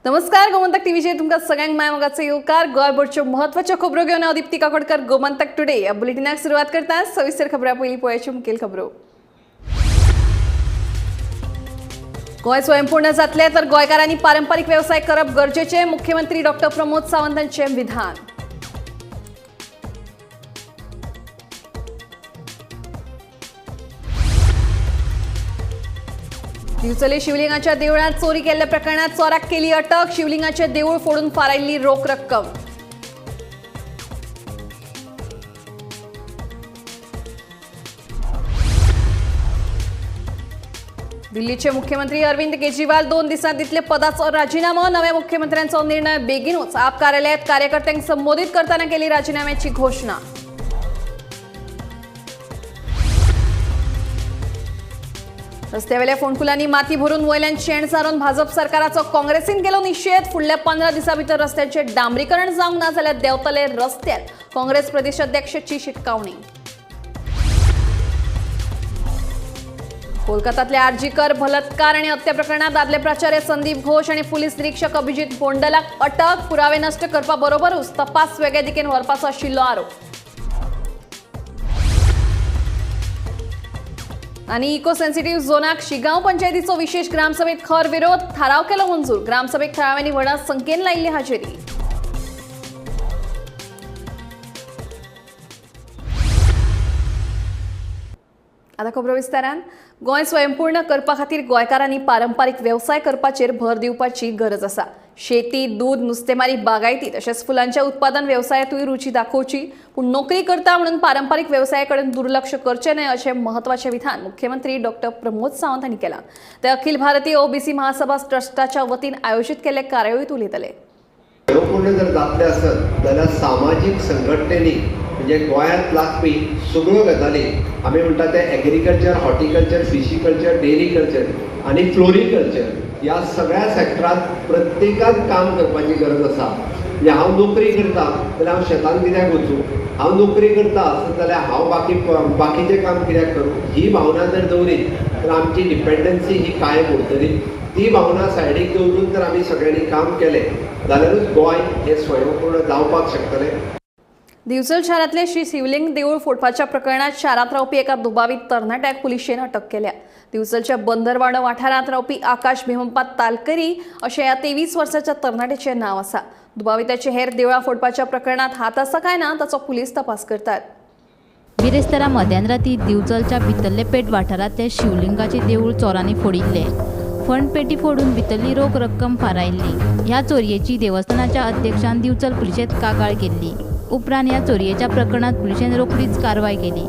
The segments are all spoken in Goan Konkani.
नमस्कार, गोमंतक टीव्हीचेर तुमकां सगळ्यांक माय मोगाचो येवकार. गोंयभरच्यो म्हत्वाच्यो खबरो घेवन हांव दीप्ती काकोडकर गोमंतक टुडे ह्या बुलेटिनाक सुरवात करता. सविस्तर खबरां पयलीं पळोवयाच्यो मुखेल खबरो. गोंय स्वयंपूर्ण जातलें तर गोंयकारांनी पारंपारीक वेवसाय करप गरजेचें, मुख्यमंत्री डॉक्टर प्रमोद सावंत हांचें विधान. दिवचले शिवलिंगाच्या देवळात चोरी केल्ल्या प्रकरणात चोराक केली अटक. शिवलिंगाचे देऊळ फोडून फारायल्ली रोख रक्कम. दिल्लीचे मुख्यमंत्री अरविंद केजरीवाल 2 दिवसांत दितले पदाचो राजीनामो. नव्या मुख्यमंत्र्यांचो निर्णय बेगीनूच. आप कार्यालयात कार्यकर्त्यांक संबोधित करताना केली राजीनाम्याची घोषणा. रस्त्यावेल्या फोंडकुलांनी माती भरून वयल्यान शेण सारोवन भाजप सरकाराचो काँग्रेसीन केलो निशेध. फुडल्या 15 दिसां भितर रस्त्याचें डांबरीकरण जावंक ना जाल्यार देंवतले रस्त्यार, काँग्रेस प्रदेशाध्यक्षाची शिटकावणी. कोलकातातल्या आरजीकर बलात्कार आणि हत्या प्रकरणात आदले प्राचार्य संदीप घोष आणि पुलीस निरीक्षक अभिजित बोंडलाक अटक. पुरावे नष्ट करपा बरोबरूच तपास वेगळे दिकेन व्हरपाचो आशिल्लो आरोप. आणि इको सेन्सिटिव्ह झोनाक शिगांव पंचायतीचो विशेष ग्रामसभेत खर विरोध. थाराव केलो मंजूर. ग्रामसभेक थळाव्यांनी व्हडा संख्येन लायिल्ली हाजेरी. आता खबरो विस्तारान. गोंय स्वयंपूर्ण करपा खातीर गोंयकारांनी पारंपारीक वेवसाय करपाचेर भर दिवपाची गरज आसा. शेती, दूद, नुस्तेमारी, बागायती तशेंच फुलांच्या उत्पादन वेवसायांतूय रुची दाखोवची, पूण नोकरी करता म्हणून पारंपारीक वेवसाया कडेन दुर्लक्ष करचें न्हय अशें म्हत्वाचें विधान मुख्यमंत्री डॉक्टर प्रमोद सावंत हांणी केलां. ते अखिल भारतीय ओबीसी महासभा ट्रस्टाच्या वतीन आयोजीत केल्ले कार्यावळींत उलयताले. स्वयंपूर्ण जर जातलें आसत जाल्यार सामाजीक संघटनेनी म्हणजे गोंयांत लागपी सगळ्यो गजाली, आमी म्हणटा ते एग्रीकल्चर, हॉर्टिकल्चर, फिशीकल्चर, डेरीकल्चर आनी फ्लोरिकल्चर ह्या सगळ्या सॅक्टरांत प्रत्येकान काम करपाची गरज आसा. म्हणजे हांव नोकरी करता जाल्यार हांव शेतान कित्याक वचूं, हांव नोकरी करता आसत जाल्यार हांव बाकीचें काम कित्याक करूं, ही भावना जर दवरीत तर आमची डिपेंडन्सी ही कायम उरतली. ती भावना सायडीक दवरून जर आमी सगळ्यांनी काम केलें जाल्यारूच गोंय हें स्वयंपूर्ण जावपाक शकतलें. दिवचल शारांतले श्री शिवलिंग देऊळ फोडपाच्या प्रकरणात शारांत रावपी एका दुबावीत तरणाट्याक पुलिशेन अटक केल्या. दिवचलच्या बंदरवाडो वाठारांत रावपी आकाश भीमप्पा तालकरी अशें ह्या 23 वर्साच्या तरणाट्याचें नांव आसा. दुबाविताचे हेर देवळां फोडपाच्या प्रकरणात हात आसा काय ना ताचो पुलीस तपास करतात. बिरेस्तारा मध्यानराती दिवचलच्या भितरले पेठ वाठारांतले शिवलिंगाचें देऊळ चोरांनी फोडिल्लें. फंडपेटी फोडून भितरली रोख रक्कम फारायल्ली. ह्या चोरयेची देवस्थानाच्या अध्यक्षान दिवचल पुलिशेंत कागाळ केल्ली. उपरांत ह्या चोरयेच्या प्रकरणात पुलिशेन रोखडीच कारवाय केली.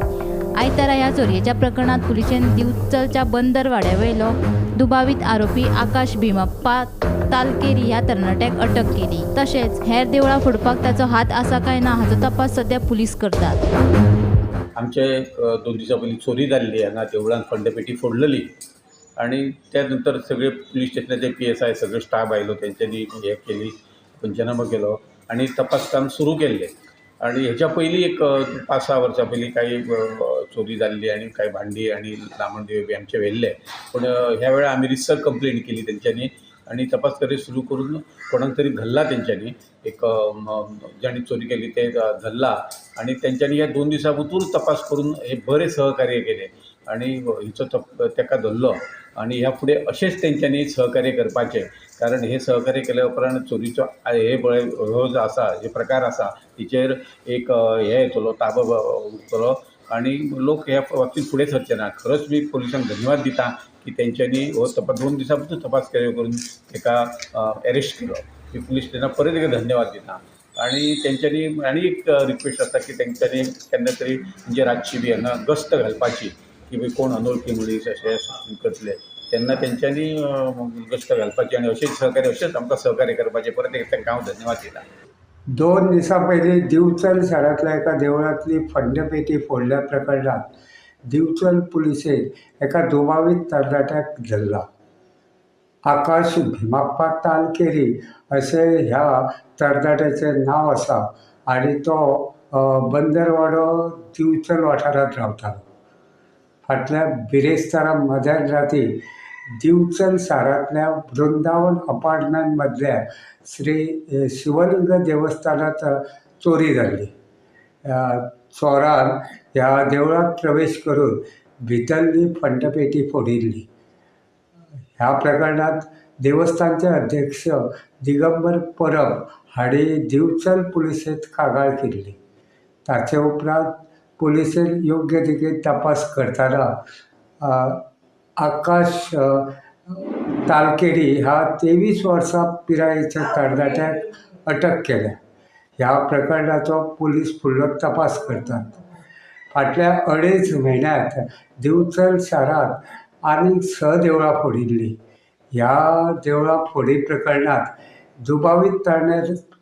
आयतारा ह्या चोरयेच्या प्रकरणात पुलिशेन दिवचलच्या बंदर वाड्यावेलो दुबावीत आरोपी आकाश भीमप्पा तालकेरी ह्या तरणाट्याक अटक केली. तशेंच हेर देवळां फोडपाक ताचो हात आसा काय ना हाचो तपास सध्या पुलीस करतात. आमचे 2 दिसां पयलीं चोरी जाल्ली हांगा देवळान फंडपेटी फोडलेली आनी त्या नंतर सगळे पुलीस स्टेशनाचे PSI सगळे स्टाफ आयलो, तेंच्यांनी हें केली, पंचनामो केलो आनी तपास काम सुरू केल्लें. आनी हेच्या पयलीं एक 5-6 वर्सां पयलीं कांय चोरी जाल्ली आनी कांय भांडी आनी लामण दिवे बी आमचे व्हेल्ले, पूण ह्या वेळार आमी रितसर कंप्लेन केली तेंच्यांनी आनी तपास कार्य सुरू करून कोणाक तरी धरला तेंच्यांनी, एक जांणी चोरी केली ते धरला आनी तेंच्यांनी ह्या 2 दिसां भितर तपास करून हे बरें सहकार्य केलें आनी हिचो तेका धरलो. आनी ह्या फुडें अशेंच तेंच्यांनी सहकार्य करपाचें, कारण हे सहकार्य केल्या उपरांत चोरीचो हे पळय हो जो आसा हे प्रकार आसा तिचेर एक हे येतलो, ताबो उरतलो आनी लोक ह्या बाबतींत फुडें सरचे ना. खरोच मी पुलिसांक धन्यवाद दिता की तेंच्यांनी हो तपास 2 दिसां भितर तपास कार्य करून तेका एरेस्ट केलो. मी पुलीस स्टेशनाक परत एकदा धन्यवाद दिता. आनी तेंच्यांनी आनी एक रिक्वेस्ट आसा की तेंच्यांनी केन्ना तरी म्हणजे रातची बी हांगा गस्त घालपाची की कोण अनोळखी मनीस अशें करतले तेन्ना तेंच्यांनी गस्त घालपाची आनी अशेंच सहकार्य अशेंच आमकां सहकार्य करपाचें. परत एक तांकां हांव धन्यवाद दिता. 2 दिसां पयलीं दिवचल शारांतल्या एका देवळांतली फंडपेटी फोडल्या प्रकरणात दिवचल पुलिशेन एका दुबावीत तरणाट्याक धरला. आकाश भीमप्पा तालकेरी अशें ह्या तरणाट्याचें नांव आसा आनी तो बंदरवाडो दिवचल वाठारांत रावतालो. फाटल्या बिरेस्तारा मध्यान राती दिवचल शारांतल्या वृंदावन अपार्टमेंट मदल्या श्री शिवलिंग देवस्थानांत चोरी जाल्ली. चोरान ह्या देवळांत प्रवेश करून भितरली फंडपेटी फोडिल्ली. ह्या प्रकरणांत देवस्थानचे अध्यक्ष दिगंबर परब हांणी दिवचल पुलिसेंत कागाळ केल्ली. ताचे उपरांत पुलिसेन योग्य दिकेन तपास करतना आकाश तालकेरी ह्या 23 वर्सां पिरायेच्या तरणाट्याक अटक केल्या. ह्या प्रकरणाचो पुलीस फुडलो तपास करतात. फाटल्या 2.5 म्हयन्यांत दिवचल शारांत आनीक 6 देवळां फोडिल्लीं. ह्या देवळां फोडी प्रकरणांत दुबावीत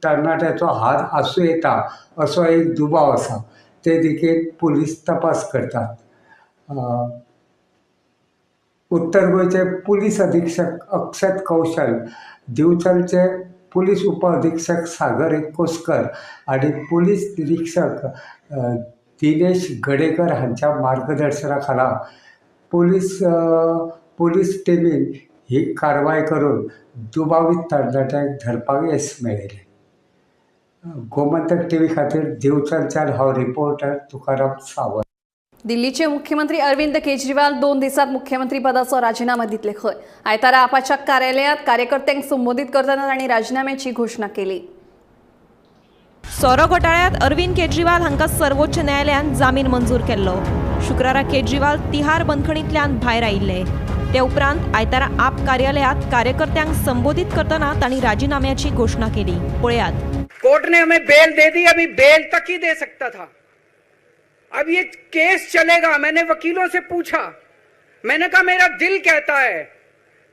तरणाट्याचो हात आसूं येता असो एक दुबाव आसा. ते दिकेन पुलीस तपास करतात. उत्तर गोंयचे पुलीस अधीक्षक अक्षत कौशल, दिवचलचे पुलीस उपअधीक्षक सागर एकोस्कर आनी पुलीस निरीक्षक दिनेश गडेकर हांच्या मार्गदर्शना खाला पुलीस टिमीन ही कारवाय करून दुबावीत तरणाट्यांक धरपाक येस मेळयलें. गोमंतक टीव्ही खातीर दिवचलच्यान हांव रिपोर्टर तुकाराम सावंत. दिल्लीचे मुख्यमंत्री अरविंद केजरीवाल 2 दिसात मुख्यमंत्री पदाचो राजीनामा दितले खंय. आयतारा आपाच्या कार्यालयात कार्यकर्त्यांक संबोधित करतना तांणी राजीनाम्याची घोषणा केली. सोरो घोटाळ्यात अरविंद केजरीवाल हांकां सर्वोच्च न्यायालयान जामीन मंजूर केल्लो. शुक्रारा केजरीवाल तिहार बंदखणींतल्यान भायर आयिल्ले. ते उपरांत आयतारा आप कार्यालयात कार्यकर्त्यांक संबोधित करतना तांणी राजीनाम्याची घोषणा केली. पळयात. कोर्ट ने हमें बेल दे दी, अभी बेल तक ही दे सकता था. अब ये केस चलेगा. मैंने वकीलों से पूछा, मैंने कहा मेरा दिल कहता है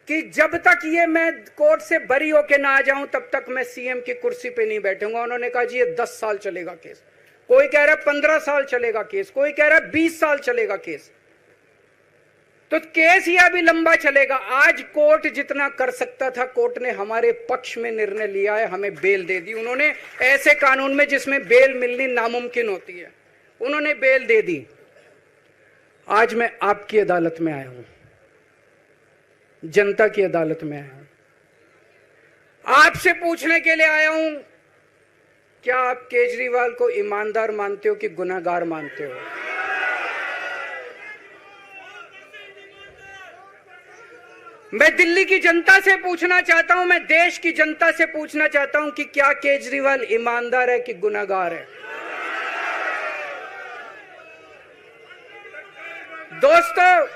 कि जब तक ये मैं कोर्ट से बरी होके ना आ जाऊं तब तक मैं सीएम की कुर्सी पे नहीं बैठूंगा. उन्होंने कहा जी ये 10 साल चलेगा केस, कोई कह रहा है 15 साल चलेगा केस, कोई कह रहा है 20 साल चलेगा केस. तो केस ही अभी लंबा चलेगा. आज कोर्ट जितना कर सकता था कोर्ट ने हमारे पक्ष में निर्णय लिया है, हमें बेल दे दी उन्होंने. ऐसे कानून में जिसमें बेल मिलनी नामुमकिन होती है, उन्होंने बेल दे दी. आज मैं आपकी अदालत में आया हूं, जनता की अदालत में आया हूं, आपसे पूछने के लिए आया हूं, क्या आप केजरीवाल को ईमानदार मानते हो कि गुनाहगार मानते हो? मैं दिल्ली की जनता से पूछना चाहता हूं, मैं देश की जनता से पूछना चाहता हूं कि क्या केजरीवाल ईमानदार है कि गुनाहगार है? दोस्तों,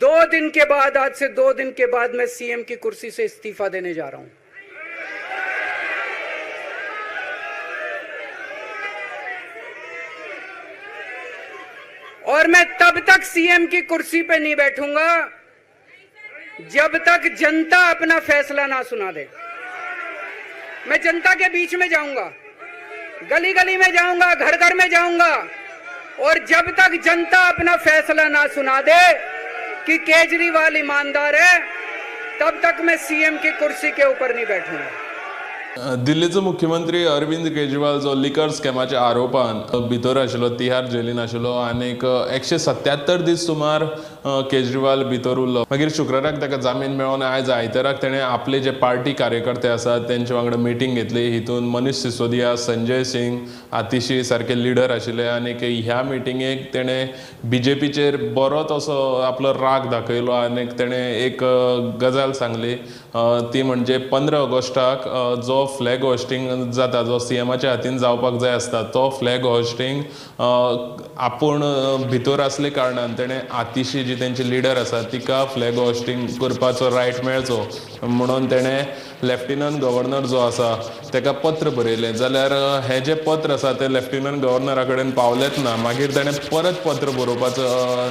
2 दिन के बाद, आज से 2 दिन के बाद मैं सीएम की कुर्सी से इस्तीफा देने जा रहा हूं। और मैं तब तक सीएम की कुर्सी पे नहीं बैठूंगा जब तक जनता अपना फैसला ना सुना दे। मैं जनता के बीच में जाऊंगा, गली गली में जाऊंगा, घर घर में जाऊंगा, और जब तक जनता अपना फैसला ना सुना दे कि केजरीवाल ईमानदार है, तब तक मैं सीएम की कुर्सी के ऊपर नहीं बैठूंगा। दिल्लीचो मुख्यमंत्री अरविंद केजरीवाल जो लिकर स्कॅमाच्या आरोपान भितर आशिल्लो, तिहार जेलीन आशिल्लो आनीक 177 दीस सुमार केजरीवाल भितर उरलो. मागीर शुक्राराक ताका जामीन मेळोन आयज आयताराक तेणें आपले जे पार्टी कार्यकर्ते आसात तेंचे वांगडा मिटींग घेतली. हितून मनीष सिसोदिया, संजय सिंग, आतिशी सारके लिडर आशिल्ले आनीक ह्या मिटिंगेक तेणें बीजेपीचेर बरोच असो आपलो राग दाखयलो आनीक तेणें एक गजाल सांगली, ती म्हणजे 15 ऑगस्टाक जो फ्लॅग होस्टिंग जाता, जो सीएमाच्या हातीन जावपाक जाय आसता, तो फ्लॅग होस्टिंग आपूण भितर आसले कारणान तेणें आतिशी जी तेंची लिडर आसा तिका फ्लॅग होस्टिंग करपाचो रायट मेळचो म्हणून तेणें लेफ्टिनंट गव्हर्नर जो आसा तेका पत्र बरयलें. जाल्यार हें जें पत्र आसा तें लेफ्टिनंट गव्हर्नरा कडेन पावलेंच ना. मागीर तेणें परत पत्र बरोवपाचो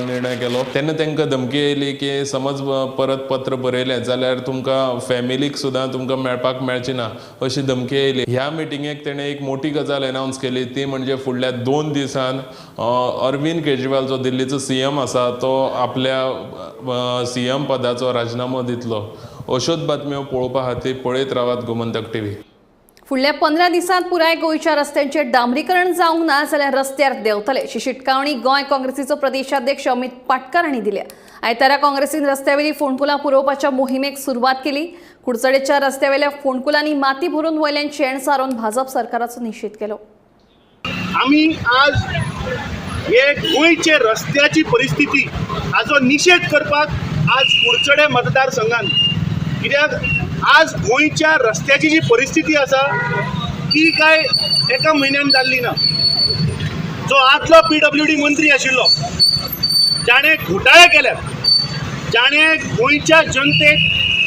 निर्णय केलो. तेन्ना तेंकां धमकी येयली की समज परत पत्र बरयलें जाल्यार तुमकां फॅमिलीक सुद्दां तुमकां मेळपाक मेळची ना अशी धमकी येयली. ह्या मिटिंगेक तेणें एक मोठी गजाल एनावन्स केली, ती म्हणजे फुडल्या 2 दिसान अरविंद केजरीवाल जो दिल्लीचो सीएम आसा तो आपल्या सीएम पदाचो राजिनामो दितलो. अश्योच बातम्यो पळोवपा खातीर पळयत रावात गोमंतक टीव्ही. फुडल्या 15 दिसांत पुराय गोंयच्या रस्त्यांचेर डांबरीकरण जावंक ना जाल्यार रस्त्यार देंवतले अशी शिटकावणी गोंय काँग्रेसीचो प्रदेशाध्यक्ष अमित पाटकार हांणी दिल्या. आयतारा काँग्रेसीन रस्त्यावेली फोंडकुलां पुरोवपाच्या मोहिमेक सुरवात केली. कुडचडेच्या रस्त्यावेल्या फोंडकुलांनी माती भरून वयल्यान शेण सारोवन भाजप सरकाराचो निशेध केलो. आमी आज हे गोंयचे रस्त्याची परिस्थिती हाजो निशेध करपाक आज कुडचडे मतदारसंघान, कित्याक आज गोंयच्या रस्त्याची जी परिस्थिती आसा ती काय एका म्हयन्यान जाल्ली ना. जो आदलो PWD मंत्री आशिल्लो, जाणें घोटाळे केल्यात, जाणें गोंयच्या जनतेक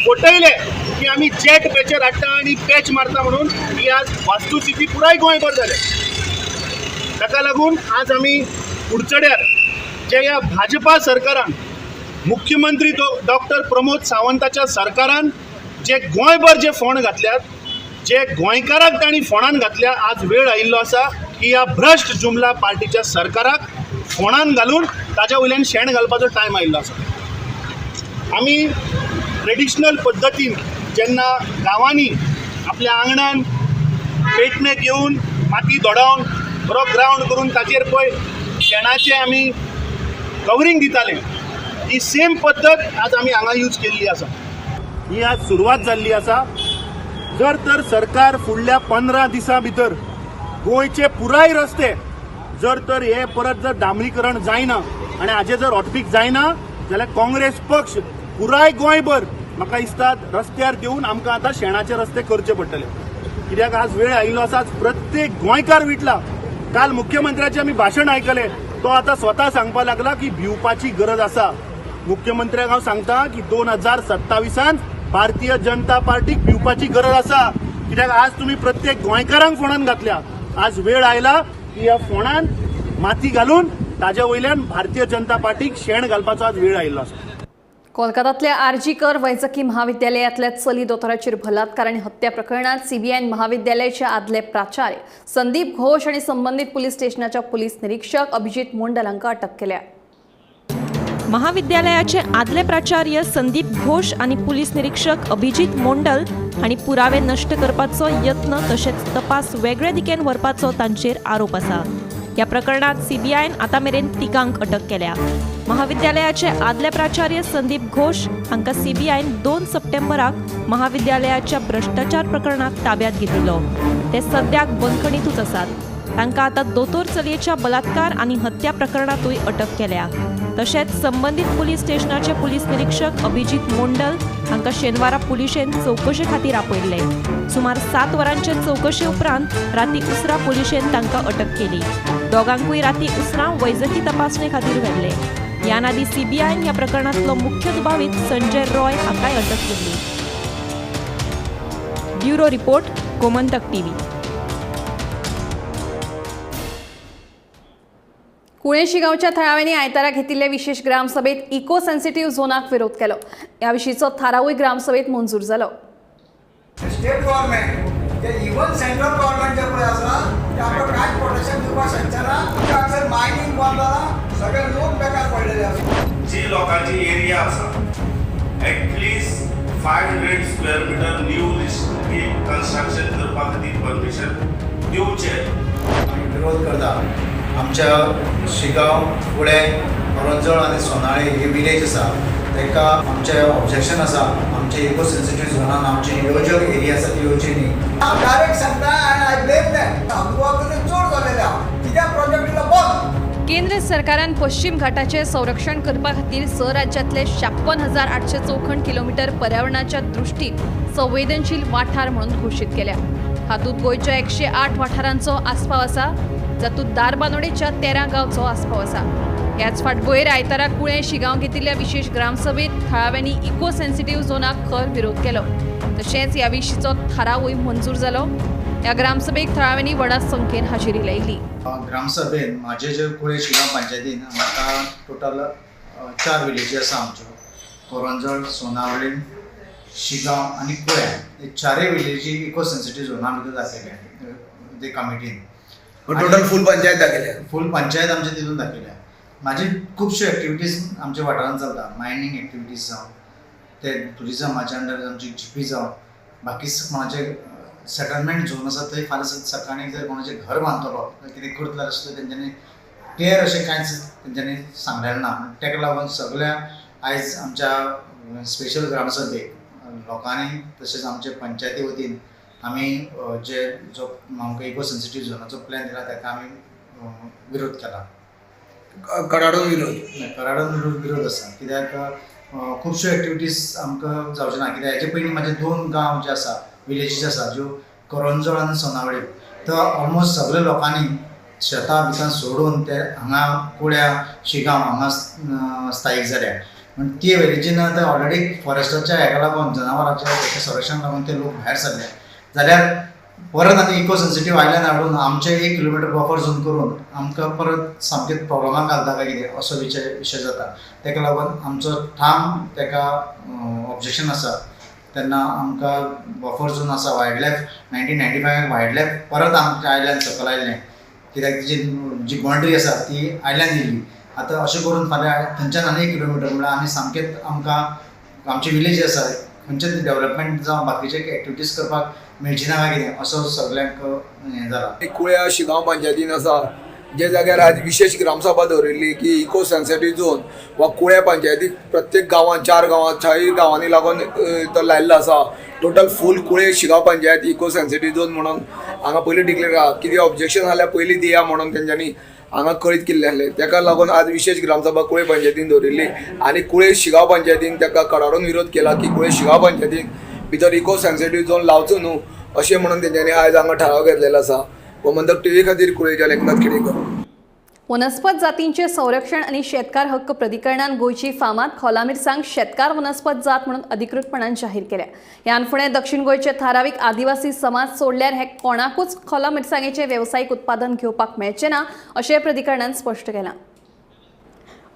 फटयले की आमी जेट पॅचर हाडटा आनी पॅच मारता म्हणून, ही आज वास्तुस्थिती पुराय गोंयभर जाल्या. ताका लागून आज आमी कुडचड्यार जे ह्या भाजपा सरकारान, मुख्यमंत्री डॉक्टर प्रमोद सावंताच्या सरकारान जे गोंयभर जे फोंड घातल्यात, जे गोंयकाराक तांणी फोंडान घातल्या, आज वेळ आयिल्लो आसा की ह्या भ्रश्ट जुमला पार्टीच्या सरकाराक फोंडान घालून ताज्या वयल्यान शेण घालपाचो टायम आयिल्लो आसा. आमी ट्रेडिशनल पद्दतीन जेन्ना गांवांनी आपल्या आंगणान पेटणेक येवन माती धोडावन बरो ग्रावंड करून ताचेर पळय शेणाचें आमी कवरींग दिताले, ही सेम पद्दत आज आमी हांगा यूज केल्ली आसा. ही आज सुरवात जाल्ली आसा. जर तर सरकार फुडल्या 15 दिसां भितर गोंयचे पुराय रस्ते जर तर हे परत जर डांबरीकरण जायना आनी हाजें जर हॉटफिक्स जायना जाल्यार काँग्रेस पक्ष पुराय गोंयभर म्हाका दिसता रस्त्यार देवन आमकां आतां शेणाचे रस्ते करचे पडटले. कित्याक आज वेळ आयिल्लो आसा, आज प्रत्येक गोंयकार विटला. काल मुख्यमंत्र्याचें आमी भाशण आयकलें, तो आतां स्वता सांगपाक लागला की भिवपाची गरज आसा. मुख्यमंत्र्याक हांव सांगता की 2027 भारतीय जनता पार्टीक भिवपाची गरज आसा. कित्याक आज तुमी प्रत्येक गोंयकारांक फोंडान घातल्या. आज वेळ आयला की ह्या फोंडान माती घालून ताज्या वयल्यान भारतीय जनता पार्टीक शेण घालपाचो आज वेळ आयिल्लो आसा. कोलकातातल्या आरजी कर वैजकी महाविद्यालयातल्या चली दोतोराचेर बलात्कार आनी हत्या प्रकरणात सीबीआयन महाविद्यालयाचे आदले प्राचार्य संदीप घोष आनी संबंधित पुलीस स्टेशनाच्या पुलीस निरीक्षक अभिजित मोंडल हांकां अटक केल्या. महाविद्यालयाचे आदले प्राचार्य संदीप घोष आनी पुलीस निरीक्षक अभिजित मोंडल हांणी पुरावे नश्ट करपाचो यत्न तशेंच तपास वेगळे दिकेन व्हरपाचो तांचेर आरोप आसा. ह्या प्रकरणात सीबीआयन आतां मेरेन तिगांक अटक केल्या. महाविद्यालयाचे आदले प्राचार्य संदीप घोष हांकां सीबीआयन 2 सप्टेंबराक महाविद्यालयाच्या भ्रश्टाचार प्रकरणात ताब्यात घेतिल्लो. ते सद्याक बंदखणींतूच आसात. तांकां आतां दोतोर चलयेच्या बलात्कार आनी हत्या प्रकरणांतूय अटक केल्या. तशेंच संबंदीत पुलीस स्टेशनाचे पुलीस निरीक्षक अभिजित मोंडल हांकां शेनवारा पुलिशेन चवकशे खातीर आपयल्ले. सुमार 7 वरांचे चवकशे उपरांत राती उसरां पुलिशेन तांकां अटक केली. दोगांकूय राती उसरां वैजकी तपासणे खातीर व्हेल्ले. ह्यान आदीं सीबीआयन ह्या प्रकरणांतलो मुख्य दुबावीत संजय रॉय हाकाय अटक केल्ली. Bureau report, Gomantak TV. Kule शिगांवच्या थळाव्यांनी आयतारा घेतिल्ले विशेष ग्रामसभेत इको सेन्सिटिव्ह झोनाक विरोध केलो. ह्या विशींचो थारावूय ग्रामसभेत मंजूर जालो. स्टेट गव्हर्नमेंट ते इवन सेंट्रल गव्हर्नमेंट जे पळय आसा ते आमकां कांयच प्रोटेक्शन दिवपाक शकचे ना. हांगासर मायनींग बंद जाला, सगळे लोक बेकार पडलेले आसा. जी लोकांची एरिया आसा at least 500 square metre new construction करपा खातीर परमिशन दिवचें. आमी विरोध करता. आमच्या शिगांव, कुळे, करंजळ आनी सोनाळे हे विलेज आसा तांकां आमचें ऑब्जेक्शन आसा. आमचे इको सेन्सिटीव झोनान आमचे योजक एरिया आसा ती येवची न्ही. हांव डायरेक्ट सांगता आनी I blame them. आमकां चड जालेले आहा कित्याक प्रोजेक्ट दिलो बंद. केंद्र सरकारान पश्चिम घाटाचे संरक्षण करपा खातीर 6 राज्यांतले 56,800 चौखण किलोमीटर पर्यावरणाच्या दृष्टीन संवेदनशील वाठार म्हणून घोशीत केल्या. हातूंत गोंयच्या 108 वाठारांचो आस्पाव आसा, जातूंत दारबानोडेच्या 13 गांवचो आस्पाव आसा. ह्याच फाटभुंयेर आयतारा कुळें शिगांव घेतिल्ल्या विशेष ग्रामसभेत थळाव्यांनी इको सेन्सिटिव्ह झोनाक खर विरोध केलो. तशेंच ह्या विशींचो थारावूय मंजूर जालो. ह्या ग्रामसभेक थळाव्यांनी व्हडा संख्येन हाजेरी लायली. ग्रामसभेन म्हाजे जे कुळे शिगांव पंचायतीन म्हाका टोटल 4 विलेजी आसा आमच्यो, कोरंजळ, सोनावळी, शिगांव आनी कुळे. हे 4 विलेजी इको सेन्सिटीव झोना भितर दाखयल्या ते कमिटीन. टोटल फूल पंचायत दाखयल्या. फूल पंचायत आमचे तितून दाखयल्या. म्हाजी खुबश्यो एक्टिविटीज आमच्या वाठारांत चलता, मायनींग एक्टिविटीज जावं, ते टुरिजमाच्या अंडर आमची जिपी जावं, बाकी कोणाचे सेटलमेंट झोन आसा थंय फाल्यां सकाळीं जर कोणाचें घर बांदतलो कितें करतलो जाल्यार सुद्दां तेंच्यांनी क्लियर अशें कांयच तेंच्यांनी सांगलेलें ना. ताका लागून सगळ्या आयज आमच्या स्पेशल ग्रामसभेक लोकांनी तशेंच आमचे पंचायती वतीन आमी जे जो आमकां इको सेन्सिटीव झोनाचो प्लॅन दिला ताका आमी विरोध केला. कडाडून विरोध? कडाडून विरोध आसा, कित्याक खुबश्यो एक्टिविटीज आमकां जावच्यो ना. कित्याक हेजे पयलीं म्हाजे 2 गांव जे आसा विलेजीस आसा ज्यो करंजोळ आनी सोनावळी, तर ऑलमोस्ट सगळे लोकांनी शेतां बितां सोडून ते हांगा कुळ्या शिगांव हांगा स्थायीक जाल्या. पूण ते विलेजीन आतां ऑलरेडी फॉरेस्टाच्या हेका लागून जनावरांच्या हेका संरक्षणाक लागून ते लोक भायर सरले जाल्यार परत आनी इको सेन्सिटीव आयलँड हाडून आमचे 1 किलोमिटर बफर झोन करून आमकां परत सामकें प्रॉब्लमान घालता काय कितें असो विशय जाता. ताका लागून आमचो ठाम ताका ऑब्जेक्शन आसा. तेन्ना आमकां बफर झोन आसा वायल्ड लायफ 1995 वायल्ड लायफ परत आमच्या आयलँड सकयल आयलें, कित्याक तिची जी बाउंड्री आसा ती आयलँड येयली. आतां अशें करून फाल्यां थंयच्यान आनी 1 किलोमिटर म्हणल्यार आमी सामकेंच आमकां आमची विलेज आसा खंयचेच डेवलपमेंट जावं बाकीचे एक्टिविटीज करपाक मेळची ना काय कितें असो सगल्यांक हें जाला. कुळ्या शिगांव पंचायतीन आसा जे जाग्यार आज विशेश ग्रामसभा दवरिल्ली की इको सेन्सिटीव झोन वा कुळ्या पंचायतीक प्रत्येक गांवांत 4 गांवांत 6 गांवांनी लागून तो लायिल्लो आसा. Total full Collem Shigaon panchayat eco sensitive zone म्हणून हांगा पयलीं डिक्लेर आहा. कितें ऑब्जेक्शन जाल्यार पयलीं दिया म्हणून तेंच्यांनी हांगा कळीत केल्लें आसलें. ताका लागून आज विशेश ग्रामसभा कुळे पंचायतीन दवरिल्ली आनी कुळे शिगांव पंचायतीन ताका कडाडून विरोध केला की कुळे शिगांव पंचायतीन भितर इको सेन्सिटीव झोन लावचो न्हू अशें म्हणून तेंच्यांनी आयज हांगा ठराव घेतलेलो आसा. गोमंतक टीव्ही खातीर कुळेच्यान एकनाथ खेडेकर. वनस्पत जातींचे संरक्षण आनी शेतकार हक्क प्राधिकरणान गोंयची फामाद खोला मिरसांग शेतकार वनस्पत जात म्हणून अधिकृतपणान जाहीर केल्या. ह्यान फुडें दक्षिण गोंयचे थारावीक आदिवासी समाज सोडल्यार हे कोणाकूच खोला मिरसांगेचें वेवसायीक उत्पादन घेवपाक मेळचें ना अशें प्राधिकरणान स्पश्ट केलां.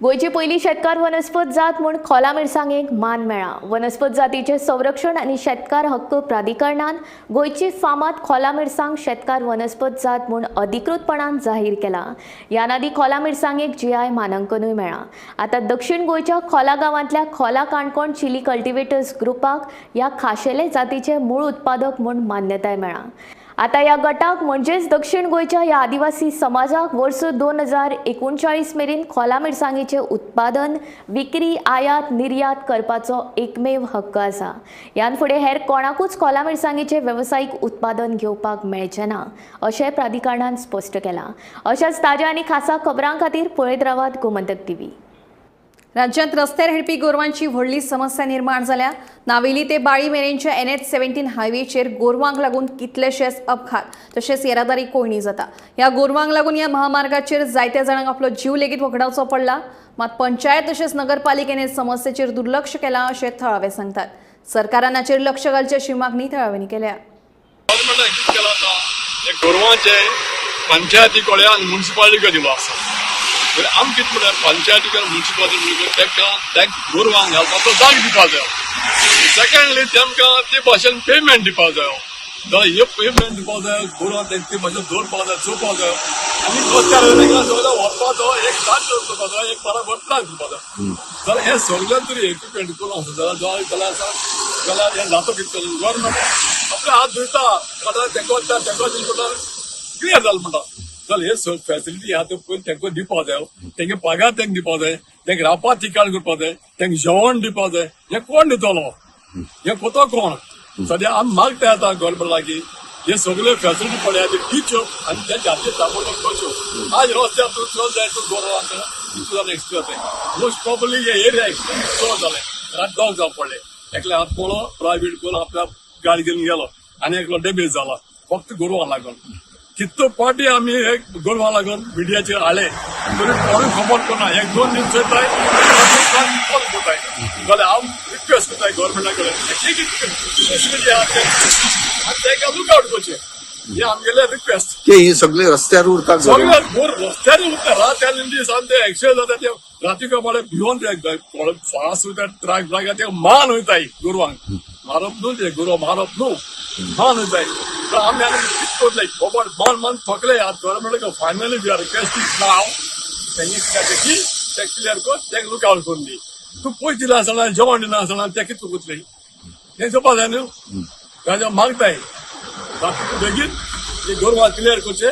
गोंयची पयली शेतकार वनस्पत जात म्हूण खोला मिरसांगेक मान मेळ्ळा. वनस्पत जातीचें संरक्षण आनी शेतकार हक्क प्राधिकरणान गोंयची फामाद खोला मिरसांग शेतकार वनस्पत जात म्हूण अधिकृतपणान जाहीर केला. ह्यान आदीं खोला मिरसांगेक GI मानांकनूय मेळ्ळां. आतां दक्षिण गोंयच्या खोला गांवांतल्या खोला काणकोण चिली कल्टिवेटर्स ग्रुपाक ह्या खाशेले जातीचे मूळ उत्पादक म्हूण मान्यताय मेळ्ळा. आतां ह्या गटाक म्हणजेच दक्षिण गोंयच्या ह्या आदिवासी समाजाक वर्स 2039 मेरेन खोला मिरसांगेचें उत्पादन, विक्री, आयात, निर्यात करपाचो एकमेव हक्क आसा. ह्यान फुडें हेर कोणाकूच खोला मिरसांगेचें वेवसायीक उत्पादन घेवपाक मेळचें ना अशें प्राधिकरणान स्पश्ट केलां. अशाच ताज्या आनी खासा खबरां खातीर पळयत रावात गोमंतक टीव्ही. राज्यांत रस्त्यार हेडपी गोरवांची व्हडली समस्या निर्माण जाल्या. नावेली ते बाळी मेरेनच्या NH 17 हायवेचेर गोरवांक लागून कितलेशेच अपघात तशेंच येरादारी कोंयडी जाता. ह्या गोरवांक लागून ह्या महामार्गाचेर जायत्या जाणांक आपलो जीव लेगीत वगडावचो पडला. मात पंचायत तशेंच नगरपालिकेन हे समस्येचेर दुर्लक्ष केलां अशें थळावे सांगतात. सरकारान हाचेर लक्ष घालचें अशी मागणी थळाव्यांनी केल्या. गोरवांचे पंचायती कडेन आनी म्युनिसिपालिटी दिलो आसा. आम कितें म्हणल्यार पंचायती कडेन म्युनिसिपालिटी म्हणटकीर तांकां त्या गोरवांक घालपाचो जाग दिवपाक जायो. सेकंडली तेमकां ते भाशेन पेमेंट दिवपाक जायो. जाल्यार हे पेमेंट दिवपाक जायो, गोरवां ते भाशेन दवरपाक जाय, चोवपाक जायो. आनी रस्त्यार सगळें व्हरपाचो एक साथ दवरपाक जाय, एक बराबर त्रास दिवपाक जाय. जाल्यार हें सगळें तरी इक्विपमेंट करून आसा जाल्यार जाल्यार आसा जाल्यार हें जाता कितें करून गव्हर्मेंट आपले हात धुयता काडटा तेंको दिता तेंको दिता म्हणटा क्लियर जालें म्हणटा. जाल्यार हे फॅसिलिटी आहा त्यो पयलीं तेंकां दिवपाक जायो. तेंगे पगार तेंकां दिवपाक जाय, तेंकां रावपाक ठिकाण करपाक जाय, तेंकां जेवण दिवपाक जाय. हें कोण दितलो, हें कोतो कोण? सद्या आमी मागता आतां गव्हर्मेंट लागीं हे सगळे फॅसिलिटी पळया त्यो दिवच्यो आनी तेंच्या हातीर ताबडतोब करच्यो. आज रस्त्यार तूं चल जाय तूं गोरवांक जालें एक्सिडंट जालें. मोस्ट प्रोबेबली हे एरिया एक्सिडंट चड जालें. रात डॉग जावं पडलें. एकल्या हात पळो प्रायवेट करून आपल्या गाडी घेवन गेलो आनी एकलो डॅमेज जाला फक्त गोरवां लागून. कितलो पार्टी आमी एक गोरवां लागून मिडियाचेर हाडले तरी कोणूय खबर करना. एक दोन दीस चोयताय फोन करताय. जाल्यार हांव रिक्वेस्ट करताय गव्हर्मेंटा कडेन कितें फॅसिलिटी आहा ते आनी तांकां लूक आवट करचें, हें आमगेलें रिक्वेस्ट. ते ही सगळे रस्त्यार उरता, सगळे रस्त्यार उरता. रात आनी दीस आनी ते एक्सिडंट जाता ते राती कपाळे भिवन ते फास्ट वयता ट्रक ब्राक ते मान वयताय गोरवांक. मारप न्हू ते गोरवां मारप न्हू, मान वयताय. तर आमी आनी कितें करतले बोबाट मान मान थकले. आतां government finally we are requesting now तेंगे कितें की ते क्लियर कर, तेंका लूक आवट करून दी. तूं पयशे दिना आसतना जेवण दिना आसतना ते कितें करतले हें चोवपा जाय न्हू. ताच्या मागताय ट्राफीक बेगीन गोरवां क्लियर करचे.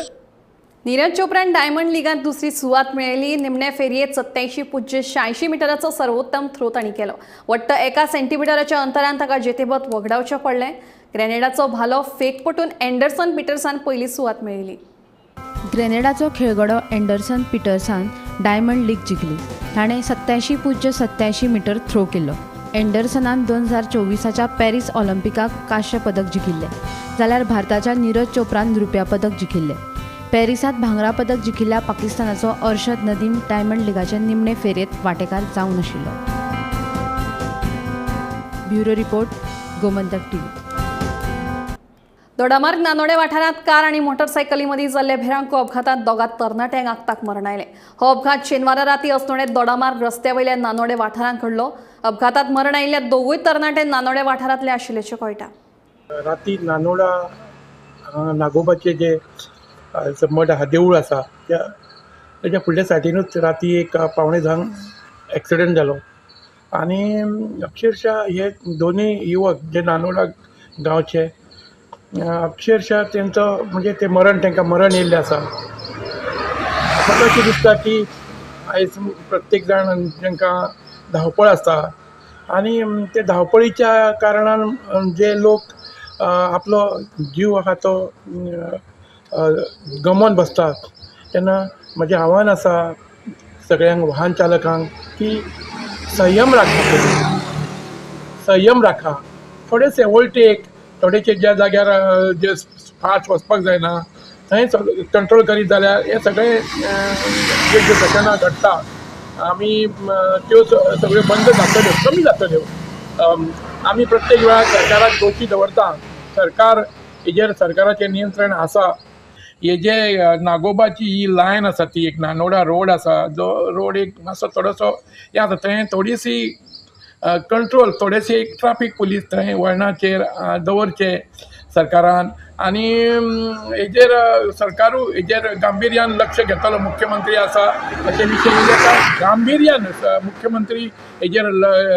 नीरज चोप्रान डायमंड लिगांत दुसरी सुवात मेळयली. निमणे फेरयेत 87.86 मिटराचो सर्वोत्तम थ्रो तांणी केलो. वट्ट 1 सेंटीमिटराच्या अंतरान ताका जेतेपद वगडावचें पडलें. ग्रेनेडाचो भालो फेकपटून एंडरसन पिटर्सान पयली सुवात मेळयली. ग्रेनेडाचो खेळगडो एंडरसन पिटर्सान डायमंड लीग जिखली. ताणें 87.87 मिटर थ्रो केलो. एंडरसनान 2024च्या पॅरीस ऑलिम्पिकाक कांस्य पदक जिखिल्लें, जाल्यार भारताच्या नीरज चोप्रान रुप्या पदक जिखिल्लें. पॅरिसांत भांगरा पदक जिखिल्ल्या पाकिस्तानाचो अर्शद नदीम डायमंड लिगाचे निमणे फेरयेंत वांटेकार जावंक नाशिल्लो. Bureau report, Gomantak TV. Dodamarg Nanoda वाठारांत कार आनी मोटरसायकली मदीं जाल्ले भिरांकूळ अपघातांत दोगां तरणाट्यांक आक्ताक मरण आयलें. हो अपघात शेनवारा राती अस्नोडें दोडामार्ग रस्त्या वयल्या नानोडे वाठारांत घडलो. अपघातांत मरण आयिल्ल्या दोगूय तरणाटे नानोडे वाठारांतले आशिल्ल्याचें कळटा. राती नानोडा नागोबाचे जे मठ आहा, देवूळ आसा, तेच्या फुडल्या सायडीनूच राती एक 9:45 एक्सिडंट जालो आनी अक्षरशः हे दोनूय युवक जे नानोडा गांवचे अक्षरशः तेंचो म्हणजे ते मरण तांकां मरण येयल्लें आसा. म्हाका अशें दिसता की आयज प्रत्येक जाण तांकां धांवपळ आसता आनी ते धांवपळीच्या कारणान जे लोक आपलो जीव आहा तो गमोवन बसतात तेन्ना म्हजें आव्हान आसा सगळ्यांक वाहन चालकांक की संयम राखा, संयम राखा. थोडेशे ओवरटेक, थोडेशे ज्या जाग्यार जे फास्ट वचपाक जायना थंय कंट्रोल करीत जाल्यार हे सगळे जे घटना घडटा आमी त्यो सगळ्यो बंद जातल्यो, कमी जातल्यो. आमी प्रत्येक वेळार सरकाराक दोशी दवरता, सरकार हेजेर सरकाराचें नियंत्रण आसा. हे जे नागोबाची ही लायन आसा ती एक नानोडा रोड आसा, जो रोड एक मातसो थोडोसो हें आसा, थंय थोडीशी कंट्रोल, थोडेशे एक ट्राफीक पुलीस थंय वळणाचेर दवरचे सरकारान आनी हेजेर सरकारूय हेजेर गांभिर्यान लक्ष घेतलो. मुख्यमंत्री आसा अशे विशय गांभिर्यान मुख्यमंत्री हेजेर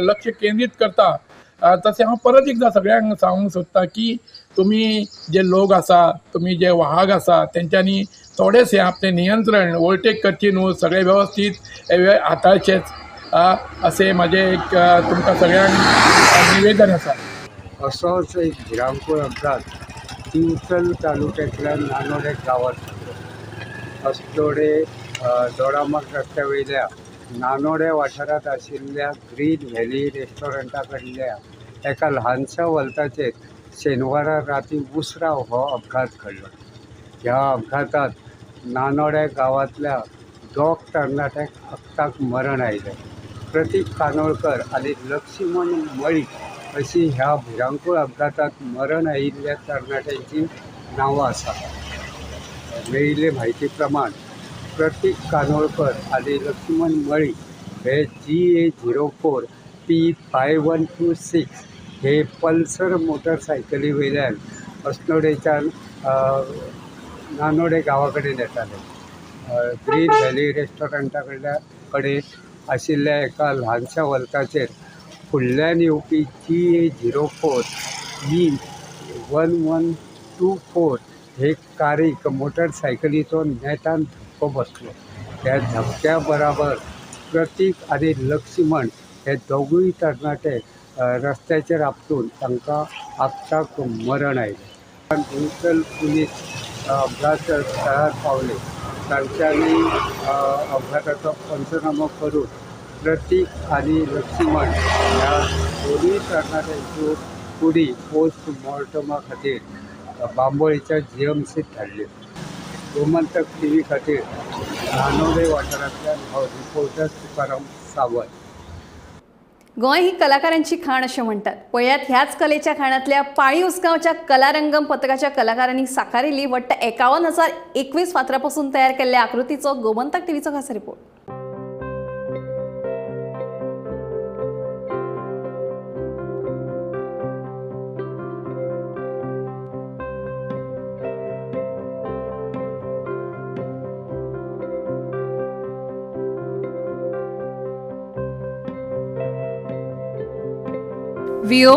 लक्ष केंद्रीत करता. तशें हांव परत एकदां सगळ्यांक सांगूंक सोदता की तुमी जे लोक आसा, तुमी जे वाहक आसा तेंच्यांनी थोडेशें आपलें नियंत्रण, ओवरटेक करची न्हू, सगळें वेवस्थीत हाताळचेच अशें म्हाजें एक तुमकां सगळ्यांक निवेदन आसा. असोच एक भिरांकूळ अपघात दिवचल तालुक्यांतल्या नानोडे गांवांत जालो. अस्नोडे दोडामार्ग रस्त्या वयल्या नानोडे वाठारांत आशिल्ल्या ग्रीन व्हॅली रेस्टॉरंटा कडल्या एका ल्हानशा वल्ताचेर शेनवारा राती उसरां हो अपघात घडलो. ह्या अपघातांत नानोडे गांवांतल्या दोग तरणाट्यांक अपघाताक मरण आयलें. प्रतीक कानोळकर आनी लक्ष्मण मळीक अशी ह्या भिरांकूळ अपघातांत मरण आयिल्ल्या तरणाट्यांची नांवां आसात. मेळिल्ले म्हायती प्रमाण प्रतीक कानोळकर आनी लक्ष्मण मळीक हे GA 04 P 5126 हे पल्सर मोटरसायकली वयल्यान अस्नोडेच्यान नानोडे गांवा कडेन येताले. ग्रीन व्हॅली रेस्टॉरंटा कडेन आशिल्ल्या एका ल्हानशा वल्ताचेर फुडल्यान येवपी GA 04 E 1124 हे कारीक मोटरसायकलीचो नेटान धपको बसलो. त्या धपक्या बराबर प्रतीक आनी लक्ष्मण हे दोगूय तरणाटे रस्त्याचेर आपटून तांकां आपसाक मरण आयलें. दिवचल पुलीस अपघात स्थळार पावले. तांच्यांनी अपघाताचो पंचनामो करून प्रतीक आनी लक्ष्मण ह्या दोनूय तरणाट्यांच्यो कुडी पोस्टमॉर्टमा खातीर बांबोळीच्या GMCत धाडल्यो. गोमंतक टीव्ही खातीर नानोडे वाठारांतल्यान हो रिपोर्टर तुकाराम सावंत. गोंय ही कलाकारांची खाण अशें म्हणटात. पळयात ह्याच कलेच्या खाणांतल्या पाळी उसगांवच्या कलारंगम पथकाच्या कलाकारांनी साकारिल्ली वट्ट 51,021 फातरापासून तयार केल्ल्या आकृतीचो गोमंतक टीव्हीचो खासा रिपोर्ट. वियो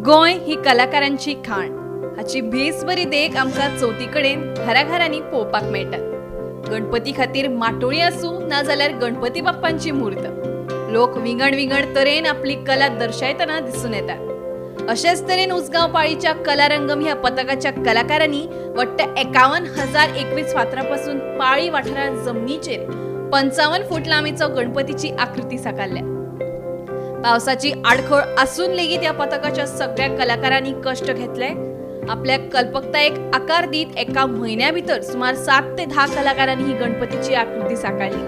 गोंय ही कलाकारांची खाण. हाची भेस बरी देख आमकां चवथी कडेन घराघरांनी पळोवपाक मेळटा. गणपती खातीर माटोळी आसूं ना जाल्यार गणपती बाप्पांची मूर्त, लोक विंगड विंगड तरेन आपली कला दर्शयतना दिसून येतात. अशेच तरेन उसगांव पाळीच्या कलारंगम ह्या पथकाच्या कलाकारांनी वट्ट 51,021 फातरां पासून पाळी वाठारांत जमनीचेर 55 फूट लांबीचो गणपतीची आकृती साकारल्या. पावसाची आडखळ आसून लेगीत ह्या पथकाच्या सगळ्या कलाकारांनी कश्ट घेतले. आपल्या कल्पकतायेक आकार दीत एका म्हयन्या भितर सुमार 7 ते 10 कलाकारांनी ही गणपतीची आकृती साकारली.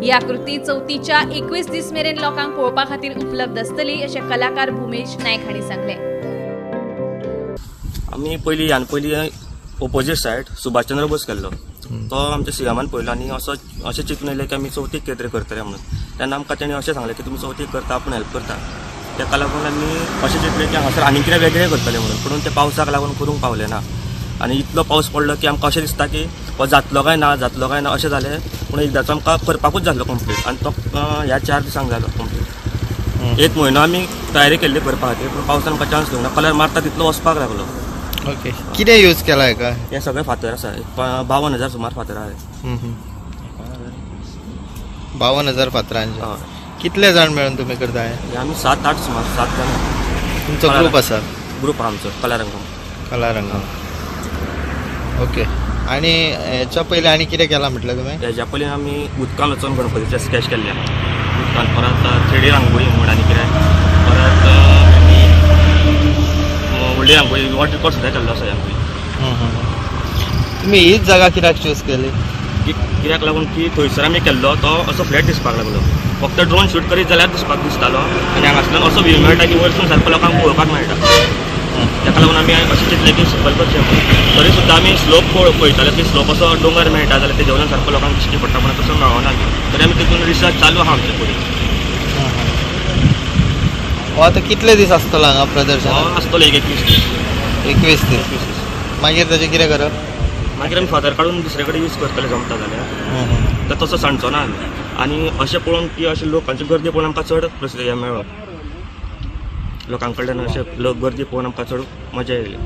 ही आकृती चवथीच्या 21 दीस मेरेन लोकांक पळोवपा खातीर उपलब्ध आसतली अशें कलाकार भुमेश नायक हांणी सांगलें. आमी पयलीं ह्यान पयलीं ओपोजीट सायड सुभाषचंद्र बोस केल्लो, तो आमच्या सियामान पळयलो आनी असो अशें चिंतून येयलें की आमी चवथीक कितें तरी करतले म्हणून. तेन्ना आमकां तेणी अशें सांगलें की तुमी चवथीक करता, आपूण हेल्प करता. तेका लागून आमी अशें चिंतलें की हांगासर आनी कितें वेगळें करतलें म्हणून, पूण ते पावसाक लागून करूंक पावलें ना. आनी इतलो पावस पडलो की आमकां अशें दिसता की हो जातलो काय ना, जातलो काय ना अशें जालें. पूण एकदांचो आमकां करपाकूच जाल्लो कंप्लीट आनी तो ह्या 4 दिसांक जालो कंप्लीट. एक म्हयनो आमी तयारी केल्ली करपा खातीर, पूण पावसान आमकां चान्स दिवंक ना. कलर मारता तितलो वचपाक लागलो. ओके, कितें यूज केला हेका? हे सगळे फातर आसा, 52,000 सुमार फातर आहा. 52,000 फातरांचे. कितले जाण मेळून तुमी करता हे? आमी 7-8 सुमार, 7 जाण. तुमचो ग्रूप आसा? ग्रूप आहा आमचो, कलारंगम. कलारंगम, ओके. आनी हेच्या पयलीं आनी कितें केलां म्हटलें तुवें? हेच्या पयलीं आमी उदकान वचून गणपतीचे स्केच केल्ले उदकान, परत 3D रांगोळी म्हूण आनी कितें, परत आमी व्हडली रांगोळी वॉटर रिकॉर्ड सुद्दां केल्लो आसा. ह्या तुमी हीच जागा कित्याक चूज केली? कित्याक लागून की थंयसर आमी केल्लो तो असो फ्लॅट दिसपाक लागलो, फक्त ड्रोन शूट करीत जाल्यार दिसपाक दिसतालो आनी हांगासल्यान असो व्यू मेळटा की वयरसून सारको लोकांक पळोवपाक मेळटा. ताका लागून आमी अशें चिंतलें की सकयल करचें म्हणून. तरी सुद्दां आमी स्लोप पळयताले की स्लोप असो दोंगर मेळटा जाल्यार तेजे वयल्यान सारको लोकांक दिश्टी पडटा, पूण तसो मेळना. तरी आमी तितून रिसर्च चालू आहा आमचे फुडें. हो आतां कितले दीस आसतलो हांगा प्रदर्शन? आसतलो एक 21 दीस. 21 दीस. मागीर ताचें कितें करप? मागीर आमी फातर काडून दुसरे कडेन यूज करतले जमता जाल्यार, तर तसो सांडचो ना आमी. आनी अशें पळोवन की अशें लोकांची गर्दी पळोवन आमकां चड हें मेळ्ळो, लोकां कडल्यान अशें लोक गर्दी पळोवन आमकां चड मजा येयली.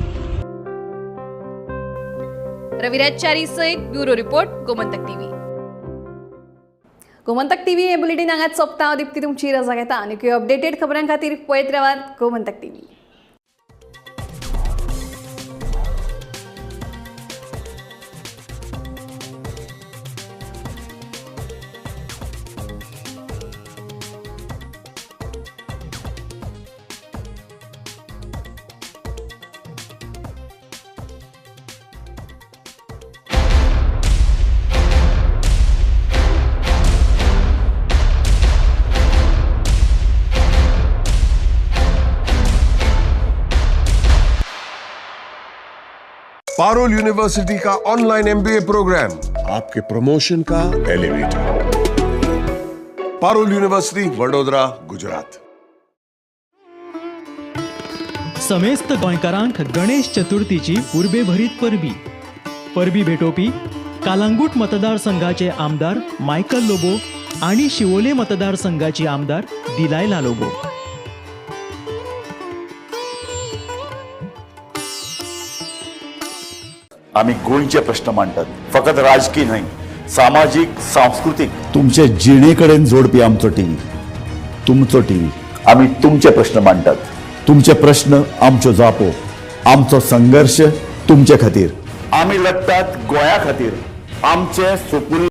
रविराज च्यारी सयत bureau report, Gomantak TV. Gomantak TV हे बुलेटीन हांगाच सोंपता. हांव दीप्ती तुमची रजा घेता आनी अपडेटेड खबरां खातीर पळयत रावात गोमंतक टीव्ही. पारुल यूनिवर्सिटी का ऑनलाइन एमबीए प्रोग्राम आपके प्रमोशन का एलिवेटर. पारुल यूनिवर्सिटी, वडोदरा, गुजरात. समेस्त गोंयकारांक गणेश चतुर्थीची उर्बेभरीत परबी. परबी भेटोवपी कालांगूट मतदारसंघाचे आमदार मायकल लोबो आनी शिवोले मतदारसंघाची आमदार दिलायला लोबो. आमी गोंयचे प्रश्न मांडटात, फकत राजकीय न्हय, सामाजीक, सांस्कृतीक, तुमचे जिणे कडेन जोडपी आमचो टीव्ही, तुमचो टीव्ही. आमी तुमचे प्रश्न मांडटात, तुमचे प्रश्न आमच्यो जापो, आमचो संघर्श तुमचे खातीर. आमी लढटात गोंया खातीर, आमचे सुपुल्ले